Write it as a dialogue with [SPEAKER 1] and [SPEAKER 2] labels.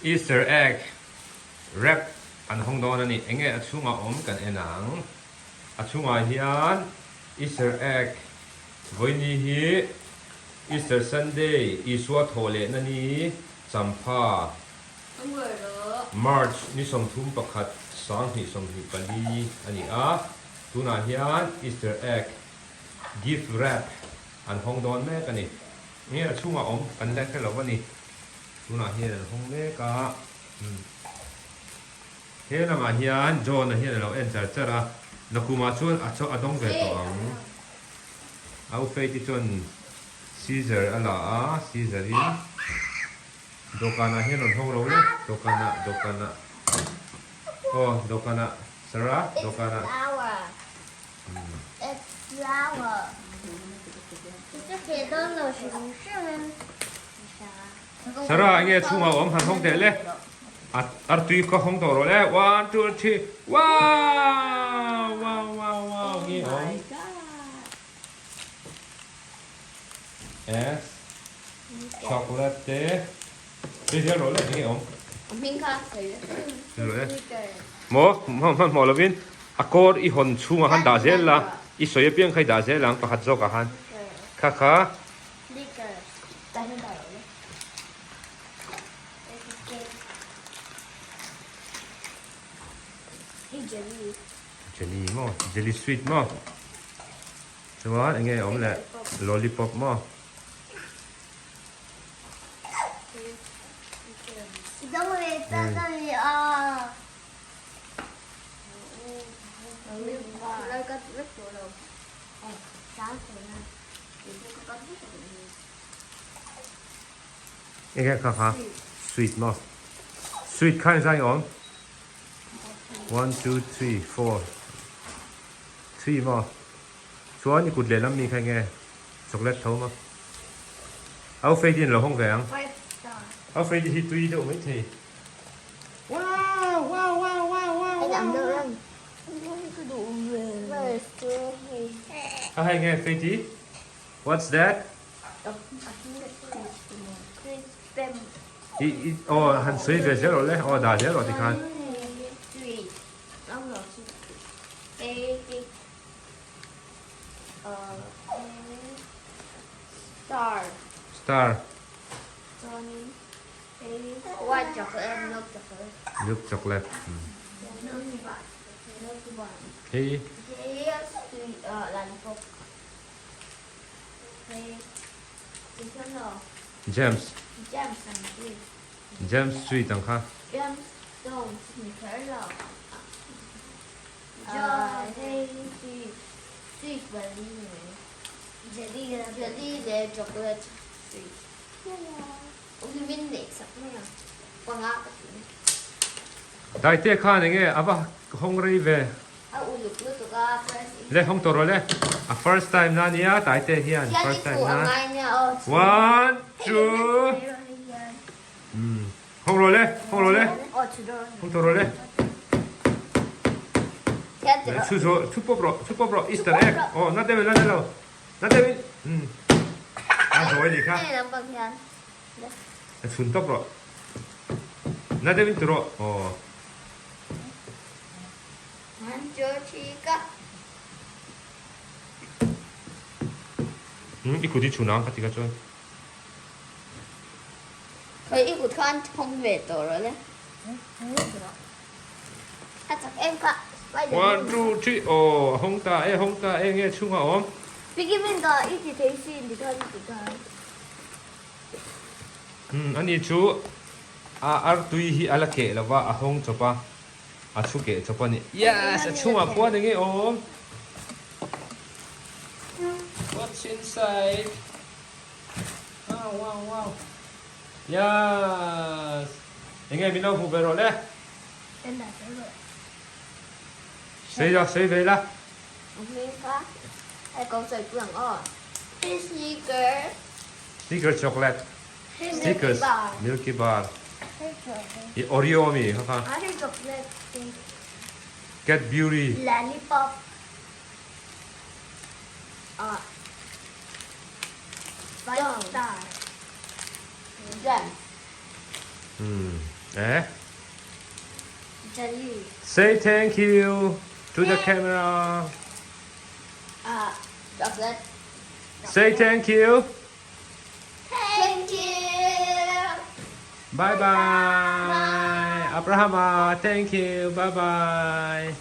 [SPEAKER 1] Easter egg wrap an hawng dawn a ni. Enge a chhungah awm kan en ang. A chhungah hian Easter egg vawiini hi Easter Sunday Isua thawh lehna ni champha March ni 31 2024 a ni a. Tunah hian Easter egg gift wrap an hawng dawn mek a ni. Nge a chhungah awm kan la hre lo a ni. Tunah hian an hawng mek a. He lamah hian John-a hian a lo en char char a. Nakumah chuan a chaw a dawng ve tawh ang. A u Faith-i chuan scissor a la a, scissor-in dawhkanah hian rawn hawng lo le. Dawhkanah, dawhkanah. Aw, dawhkanah Sarah, dawhkanah. Sarah enge chhungah awm han hawng teh le artui kha hawng tawh rawh le one two three wow wow wow wow nge awm S chocolate te hei hian rawh le enge awm maw hmanhmawh lovin a kawr i hawn chhungah khan dah zel la i sawi apiang kha i dah zel ang pakhat zawkah khan kha kha Jelly maw jelly sweet maw chuan enge awm leh lollipop maw. Enge kha kha sweet maw sweet kha engzah nge awm one two three four three maw chuan i kut lehlam mi kha enge chocolate tho maw au fei din lo hawng ve ang au fei hi tui deuh mai thei wow wow wow wow wow A hei nge Faith-i? What's that? I i aw han sawi ve zel rawh le aw dah zel rawh tikhan.
[SPEAKER 2] Star.
[SPEAKER 1] Star.
[SPEAKER 2] White chocolate, milk chocolate.
[SPEAKER 1] Milk chocolate. Hei. James. James sweet ang kha. Daite khan enge a va hawng rei ve. Le hawng tawh rawh le. A first time na nia Taite hian first time na. One two Hawng rawh le hawng rawh le. Hawng tawh rawh le. Chhu chhu pawp rawh chhu pawp rawh Easter egg. Aw na deuh in la lo. Na deuh in a zawi nih kha. A chhun tawp rawh. Na deuh in tu rawh. Aw.
[SPEAKER 2] One, two, three, go.
[SPEAKER 1] I kut i chhun ang ka ti kha chuan.
[SPEAKER 2] Khoi i kut khan thawng ve tawh rawh le. A chak em kha.
[SPEAKER 1] One, two, three, aw a hawng ta e, hawng ta e, nge chhungah a awm?
[SPEAKER 2] Piggy bank ah i ti thei sin ti khan ti khan.
[SPEAKER 1] Umm ani chu a artui hi a la keh lo va, a hawng chawp a, a chhu keh chawp a ni. Yes, a chhungah khuan enge awm? What's inside? Wow, wow, wow. Yes! Enge min lo hmuh ve rawh le? Sei la, sei ve la. Snicker chocolate. Snickers Milky Bar. I Oreo ami kha kha. Cadbury.
[SPEAKER 2] Lollipop. Five star. Gem.
[SPEAKER 1] Hmm. Eh?
[SPEAKER 2] Jelly.
[SPEAKER 1] Say thank you to the camera.
[SPEAKER 2] Ah, chocolate.
[SPEAKER 1] Say thank you.
[SPEAKER 2] Thank you.
[SPEAKER 1] Bye bye. Abrahama, thank you. Bye bye.